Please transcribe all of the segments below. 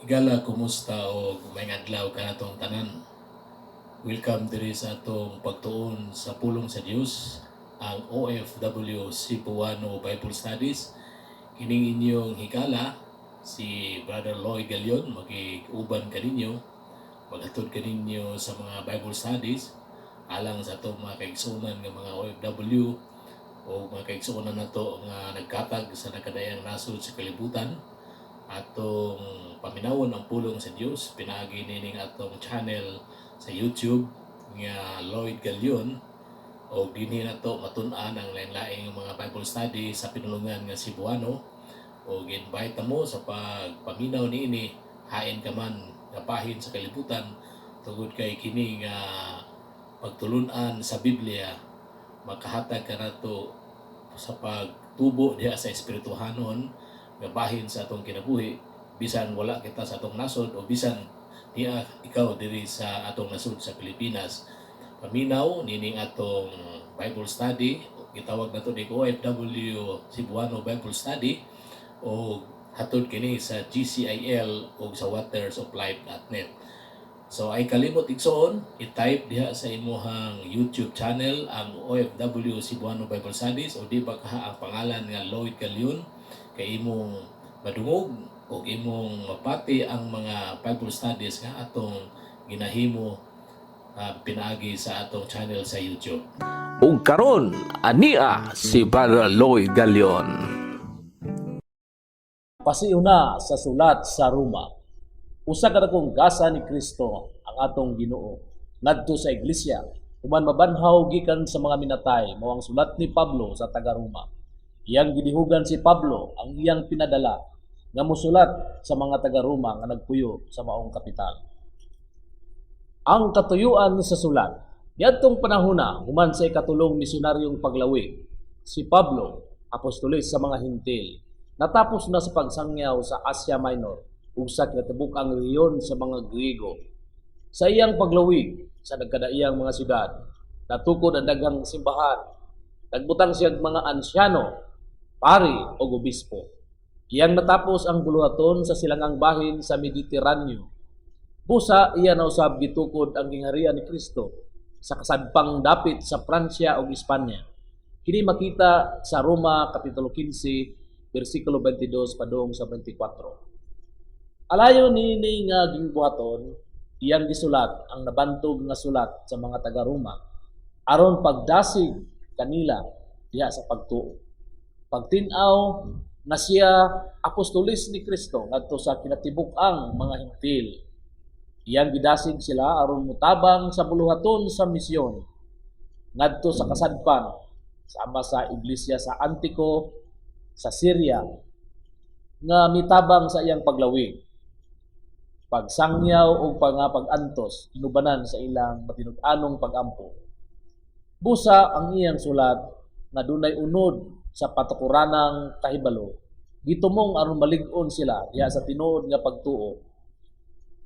Higala, kumusta og maayong adlaw kanatong tanan. Welcome diri sa atong pagtuon sa pulong sa Dios, ang OFW Cebuano Bible Studies. Kining inyong higala si Brother Lloyd Galion, magig-uban kaninyo, maghatod kaninyo sa mga Bible Studies alang sa atong mga kaigsuonan nga mga OFW o mga kaigsuonan nato nga nagkatag sa nagkadaiyang nasod sa kalibutan. Atong paminawon ang pulong sa Dios pinaagi nining atong channel sa YouTube nga Lloyd Galion, o dinhi nato matun-an ang lain-laing mga Bible study sa pinulungan nga Cebuano. O invite mo sa pagpaminaw niini hain ka man nga bahin sa kalibutan, tungod kay kini nga pagtulun-an sa Biblia makahatag kanato sa pagtubo diha sa espirituhanon nga bahin sa atong kinabuhi, bisan wala kita sa atong nasod o bisan niya ikaw diri sa atong nasod sa Pilipinas. Paminaw nining atong Bible study, gitawag nato ni OFW Cebuano Bible Study, o hatod kini sa GCIL o sa watersoflife.net. So ay kalimot, igsoon, i-type diha sa imuhang YouTube channel ang OFW Cebuano Bible Studies o di ba kaha ang pangalan nga Lloyd Galion, kay imong madungog o imong mapati ang mga Bible studies nga atong ginahimo pinaagi sa atong channel sa YouTube. Ug karon ania si Brother Lloyd Galion. Pasiuna sa sulat sa Roma. Usa ka dakong gasa ni Kristo ang atong Ginoo ngadto sa iglesia human mabanhaw gikan sa mga minatay, mao ang sulat ni Pablo sa taga Roma. Iyang gidihugan si Pablo ang iyang pinadala nga mosulat sa mga taga Roma nga nagpuyo sa maong kapital. Ang katuyuan sa sulat. Niadtong panahona, human sa ikatulong misionaryong paglawig, si Pablo, apostolis sa mga Hintil, natapos na sa pagsangyaw sa Asia Minor ug sa kinatibuk-ang rehiyon sa mga Griego. Sa iyang paglawig sa nagkadaiyang mga syudad, natukod ang daghang simbahan. Nagbutang siya og mga ansyano, pari o obispo. Iyang natapos ang buluhaton sa silangang bahin sa Mediteraneo. Busa iya na usab gitukod ang gingharian ni Kristo sa kasadpang dapit sa Pransya ug Espanya. Kini makita sa Roma kapitulo 15 bersikulo 22 padung sa 24. Alayo niini nga gingbuhaton, iyang gisulat ang nabantog nga sulat sa mga taga Roma aron pagdasig kanila diha sa pagtuo. Pagtin-aw nga siya apostolis ni Kristo ngadto sa kinatibuk-ang mga Hintil. Iyang gidasig sila aron mutabang sa buluhaton sa misyon ngadto sa kasadpan, sama sa iglesia sa Antioco sa Syria nga mitabang sa iyang paglawig, pagsangyaw ug pag-antos inubanan sa ilang matinud-anong pagampo. Busa ang iyang sulat nga dunay unod sa patukoranang kahibalo gitumong aron malig-on sila diha sa tinuod nga pagtuo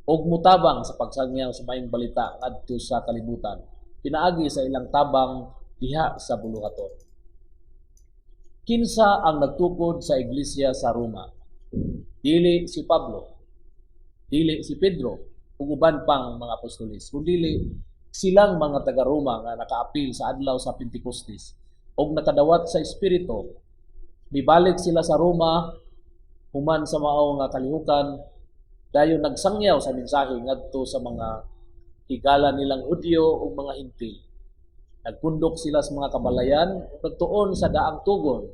ug mutabang sa pagsangyaw sa maayong balita ngadto sa kalibutan pinaagi sa ilang tabang diha sa buluhaton. Kinsa ang nagtukod sa iglesia sa Roma? Dili si Pablo, dili si Pedro ug uban pang mga apostolis, kundi silang mga taga Roma nga nakaapil sa adlaw sa Pentecostes ug nakadawat sa Espiritu. Mibalik sila sa Roma human sa mao nga kalihukan, dayon nagsangyaw sa mensahe ngadto sa mga higala nilang Hudyo ug mga Hintil. Nagpundok sila sa mga kabalayan ug nagtuon sa daang tugon,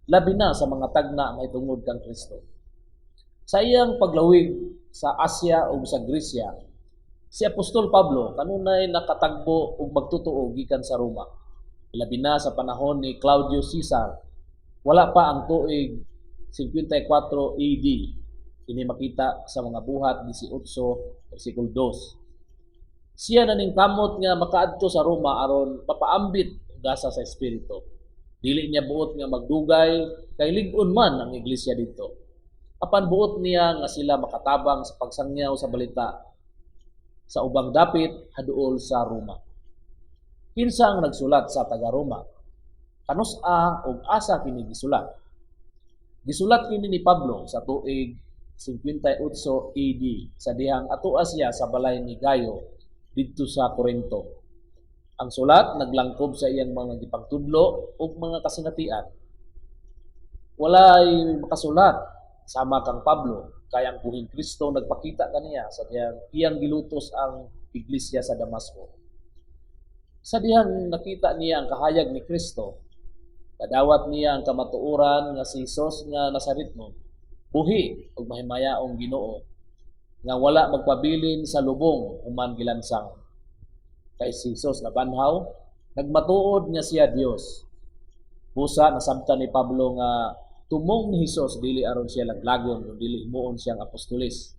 labi na sa mga tagna mahitungod kang Kristo. Sa iyang paglawig sa Asia ug sa Gresya, si Apostol Pablo kanunay nakatagbo og magtotoo gikan sa Roma. Labi na sa panahon ni Claudio Caesar. Wala pa ang tuig 54 AD. Kini makita sa mga Buhat 18 versikulo 2. Siya naningkamot nga makaadto sa Roma aron mapaambit og gasa sa Espiritu. Dili niya buot nga magdugay kay lig-on man ang iglesia didto. Apan buot niya nga sila makatabang sa pagsangyaw sa balita sa ubang dapit haduol sa Roma. Kinsa ang nagsulat sa taga Roma? Kanus-a ug asa kini gisulat? Gisulat kini ni Pablo sa tuig 58 AD sa dihang atoa siya sa balay ni Gayo didto sa Corinto. Ang sulat naglangkob sa iyang mga gipagtudlo ug mga kasinatian. Walay makasulat sama kang Pablo kay ang buhing Kristo nagpakita kaniya sa dihang iyang gilutos ang iglesia sa Damasco. Sa dihang nakita niya ang kahayag ni Kristo, kadawat niya ang kamatuoran nga si Hesus nga Nazaretnon, buhi ug mahimayaong Ginoo nga wala magpabilin sa lubong human gilansang. Kay si Hesus nabanhaw, nagmatuod nga siya Dios. Busa nasabtan ni Pablo nga tumong ni Hesus dili aron siya laglagon kun dili himuon siyang apostolis.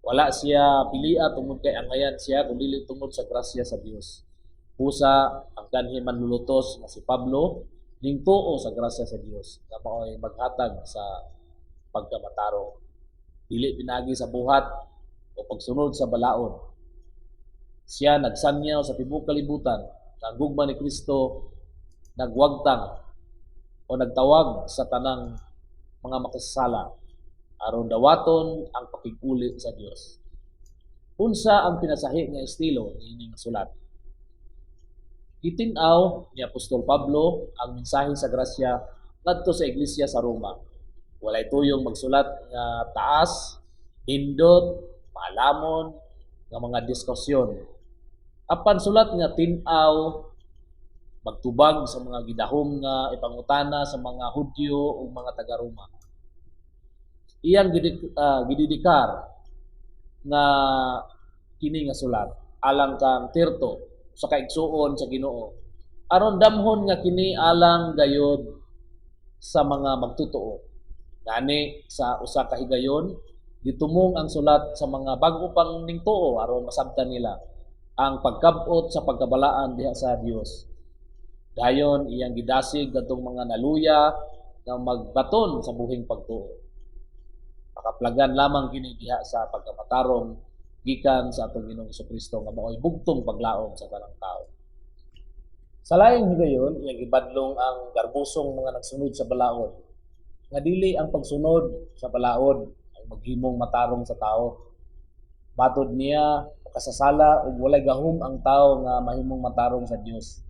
Wala siya pilia tungod kay angayan siya kun dili tungod sa grasya sa Dios. Busa ang kanhi manlulutos nga si Pablo ning tuo sa grasya sa Dios nga mao'y maghatag sa pagkamatarong. Dili pinagi sa buhat o pagsunod sa balaod. Siya nagsanyaw sa tibuok kalibutan nga ang gugma ni Kristo nagwagtang o nagtawag sa tanang mga makasasala aron dawaton ang pakig-uli sa Dios. Unsa ang pinasahi nga estilo niining sulat? Gitin-aw ni Apostol Pablo ang mensahe sa grasya ngadto sa iglesia sa Roma. Walay tuyong magsulat nga taas, nindot, maalamon nga mga diskusyon. Apan sulat nga tin-aw, magtubag sa mga gidahom nga ipangutana sa mga Hudyo ug mga taga-Roma. Iyang gididikar nga kini nga sulat alang kang Tirto sa kaigsuon sa Ginoo aron damhon nga kini alang gayod sa mga magtutoo. Gani sa usa ka higayon gitumong ang sulat sa mga bag-o pang ningtuo aron masabtan nila ang pagkab-ot sa pagkabalaan diha sa Dios. Dayon iyang gidasig kadtong mga naluya nga magbaton sa buhing pagtuo. Makaplagan lamang kini diha sa pagkamatarong gikan sa atong Ginoong Kristo nga mao'y bugtong paglaom sa tanang tao. Sa laing higayon, iyang gibadlong ang garbusong mga nagsunod sa balaod. Nga dili ang pagsunod sa balaod ang maghimong matarong sa tao. Matod niya, makasasala ug walay gahom ang tao nga mahimong matarong sa Dios.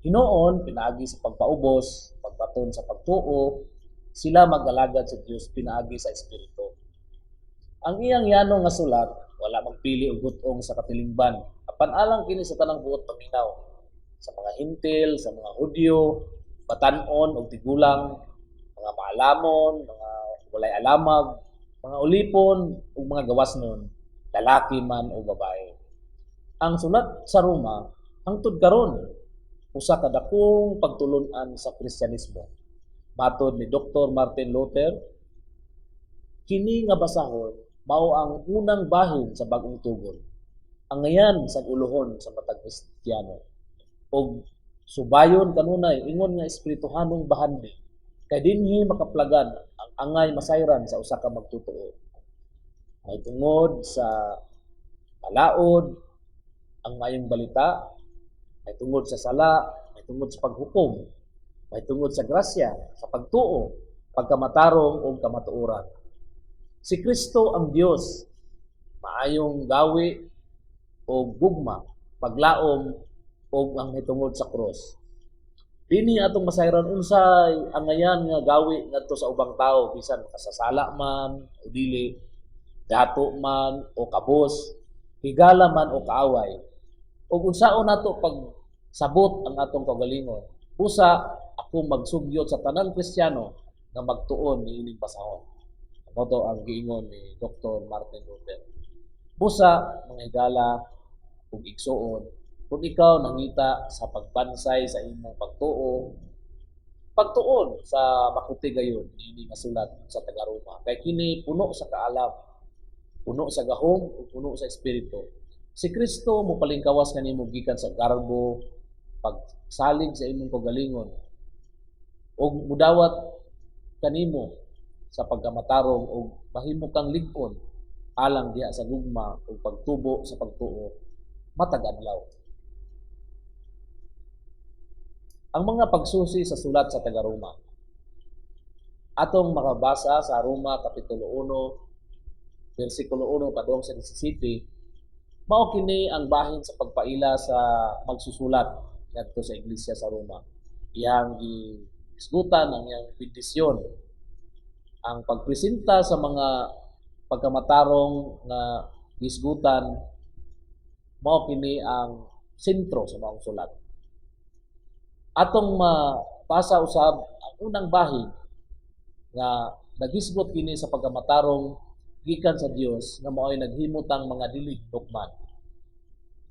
Hinuon, pinaagi sa pagpaubos, pagbaton sa pagtuo, sila mag-alagad sa Dios pinaagi sa Espiritu. Ang iyang yano nga sulat, wala magpili og gut-ong sa katilingban. Apan alang kini sa tanang buot paminaw, sa mga Hintil, sa mga Hudyo, batan-on og tigulang, mga maalamon, mga walay alamag, mga ulipon ug mga gawasnon, lalaki man o babae. Ang sulat sa Roma hangtod karon usa ka dakong pagtulun-an sa Kristyanismo. Matod ni Dr. Martin Luther, kini nga basahon mao ang unang bahin sa Bag-ong Tugon. Angayan sa ulohon sa matag Kristiyano. Og subayon kanunay ingon nga espirituhanong bahandi kay dinhi makaplagan ang angay masayran sa usa ka magtotoo. May tungod sa palaod ang maayong balita, may tungod sa sala, may tungod sa paghukom, may tungod sa grasya, sa pagtuo, pagkamatarong ug kamatuoran. Si Kristo ang Dios, maayong gawi o gugma, paglaom ug ang hitungod sa krus. Dinhi atong masayran unsay angayan nga gawi ngadto sa ubang tawo bisan kasasala man o dili, dato man o kabos, higala man o kaaway. Ug unsaon nato pagsabot ang atong kaugalingon. Busa ako magsugyot sa tanang Kristiyano nga magtuon niining basahon. Mao to ang giingon ni Dr. Martin Luther. Busa mga higala ug igsuon, kung ikaw nangita sa pagbansay sa imong pagtuo, pagtuon sa makuti gayon niini nga sulat sa taga-Roma. Kay kini puno sa kaalam, puno sa gahom ug puno sa espiritu. Si Kristo mopalingkawas kanimo gikan sa garbo, pagsalig sa imong kaugalingon ug mudawat kanimo sa pagkamatarong ug mahimo kang lig-on alang diha sa gugma ug pagtubo sa pagtuo matag adlaw. Ang mga pagsusi sa sulat sa taga-Roma. Atong makabasa sa Roma Kapitulo 1, versikulo 1 padung sa 17, mao kini ang bahin sa pagpaila sa magsusulat ngadto sa iglesia sa Roma. Iyang gihisgutan ang iyang bendisyon, ang pagpresenta sa mga pagkamatarong nga gisgutan, mao kini ang sentro sa maong sulat. Atong mabasa usab ang unang bahin nga nagisgot kini sa pagkamatarong gikan sa Dios nga mao'y naghimutang mga dili hinukman.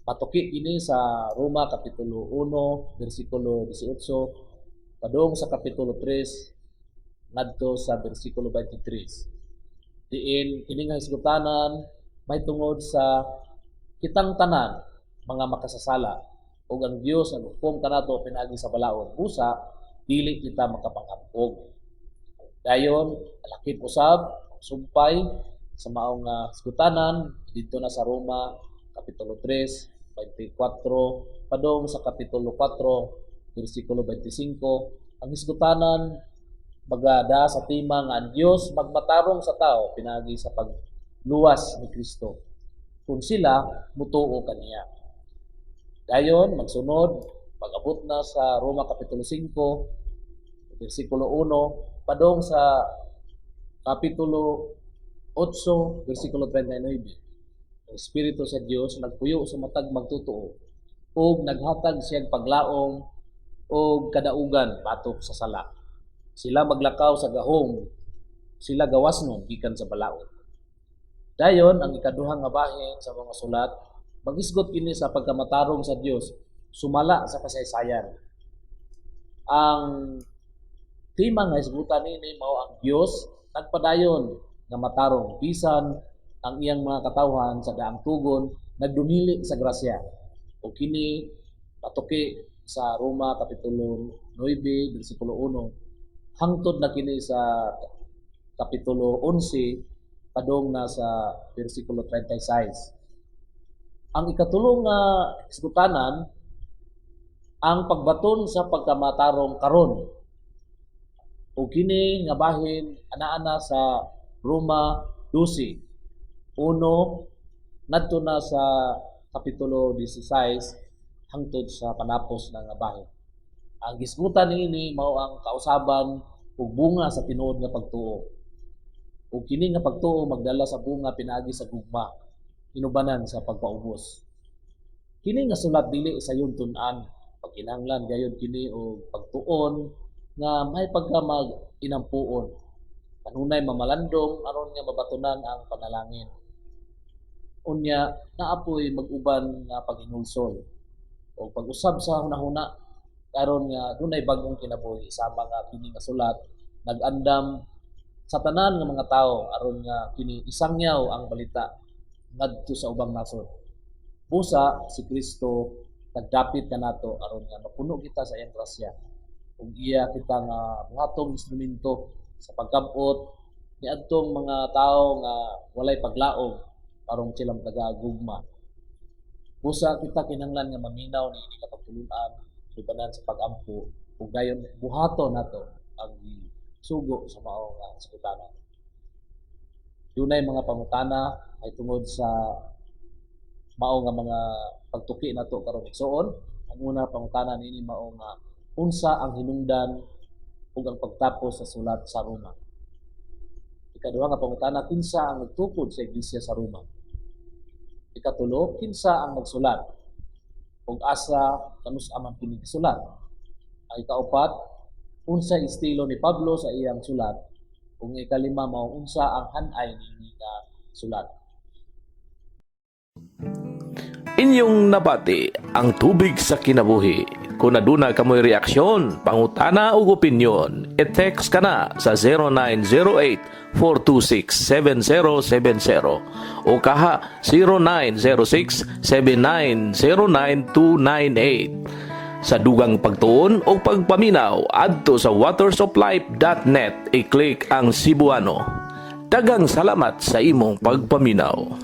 Matuki kini sa Roma Kapitulo 1 bersikulo 18 padung sa Kapitulo 3 ngadto sa bersikulo 23. Diin kini nga hisgutanan mahitungod sa kitang tanan mga makasasala ug ang Dios naghukom kanato pinaagi sa balaod, busa dili kita makapanghambog. Dayon lakip usab ang sumpay sa maong hisgutanan didto na sa Roma Kapitulo 3 24 padung sa Kapitulo 4 bersikulo 25. Ang hisgutanan magada sa tema nga ang Dios magmatarong sa tao pinaagi sa pagluwas ni Kristo kung sila mutuo kaniya. Dayon magsunod, pag-abot na sa Roma Kapitulo 5 bersikulo 1 padong sa Kapitulo 8 bersikulo 39. Ang Espiritu sa Dios nagpuyo sa matag magtutuo ug naghatag siyang paglaom og kadaugan batok sa sala. Sila maglakaw sa gahom, sila gawas nun gikan sa balaod. Dayon ang ikaduha nga bahin sa mga sulat magisgot kini sa pagkamatarong sa Dios sumala sa kasaysayan. Ang tema nga hisgutan niini mao ang Dios nagpadayon nga matarong bisan ang iyang mga katawhan sa daang tugon nagdumili sa grasya. O kini patuki sa Roma Kapitulo 9 bersikulo 1 hangtod na kini sa Kapitulo 11 padong na sa bersikulo 36. Ang ikatulong nga hisgutanan, ang pagbaton sa pagkamatarong karon. O kini nga bahin ana-ana sa Roma 12:1 ngadto na sa Kapitulo 16 hangtod sa panapos na nga bahin. Ang gisgutan niini mao ang kausaban ug bunga sa tinuod nga pagtuo. Ug kini nga pagtuo magdala sa bunga pinaagi sa gugma inubanan sa pagpaubos. Kini nga sulat dili sayon tun-an, pagkinahanglan gayud kini og pagtuon nga may pagka mag inampuon. Kanunay mamalandong aron nga mabatunan ang panalangin. Unya naapoy mag-uban nga paghinulsol o pag-usab sa hunahuna karon nga dunay bag-ong kinabuhi, sama nga kini nga sulat nag-andam sa tanan nga mga tawo aron nga kini isangyaw ang balita ngadto sa ubang nasod. Busa si Kristo nagdapit kanato aron nga mapuno kita sa iyang grasya ug iya kita nga buhatong instrumento sa pagkabot niadtong mga tawo nga walay paglaom aron sila matagagugma. Busa kita kinahanglan nga maminaw niini nga pagtulunan, subanan sa pag-ampo ug dayon buhaton nato ang sugo sa mao nga hisgutanan. Dunay mga pangutana ay tungod sa mao nga mga pagtuki nato karon, igsoon. Ang una pangutana niini mao nga unsa ang hinungdan ug ang pagtapos sa sulat sa Roma? Ikaduha nga pangutana, kinsa ang nagtukod sa iglesia sa Roma? Ikatulo, kinsa ang nagsulat ug asa kanus-a man kini gisulat? Ang ikaupat, unsa estilo ni Pablo sa iyang sulat? Ug ikalima mao unsa ang han-ay niini nga sulat? Inyong nabati ang tubig sa kinabuhi. Kung aduna kamoy reaksyon, pangutana ug opinyon, i-text ka na sa 0908-426-7070 o kaha 0906-7909298. Sa dugang pagtuon o pagpaminaw, adto sa watersoflife.net, i-click ang Cebuano. Daghang salamat sa imong pagpaminaw.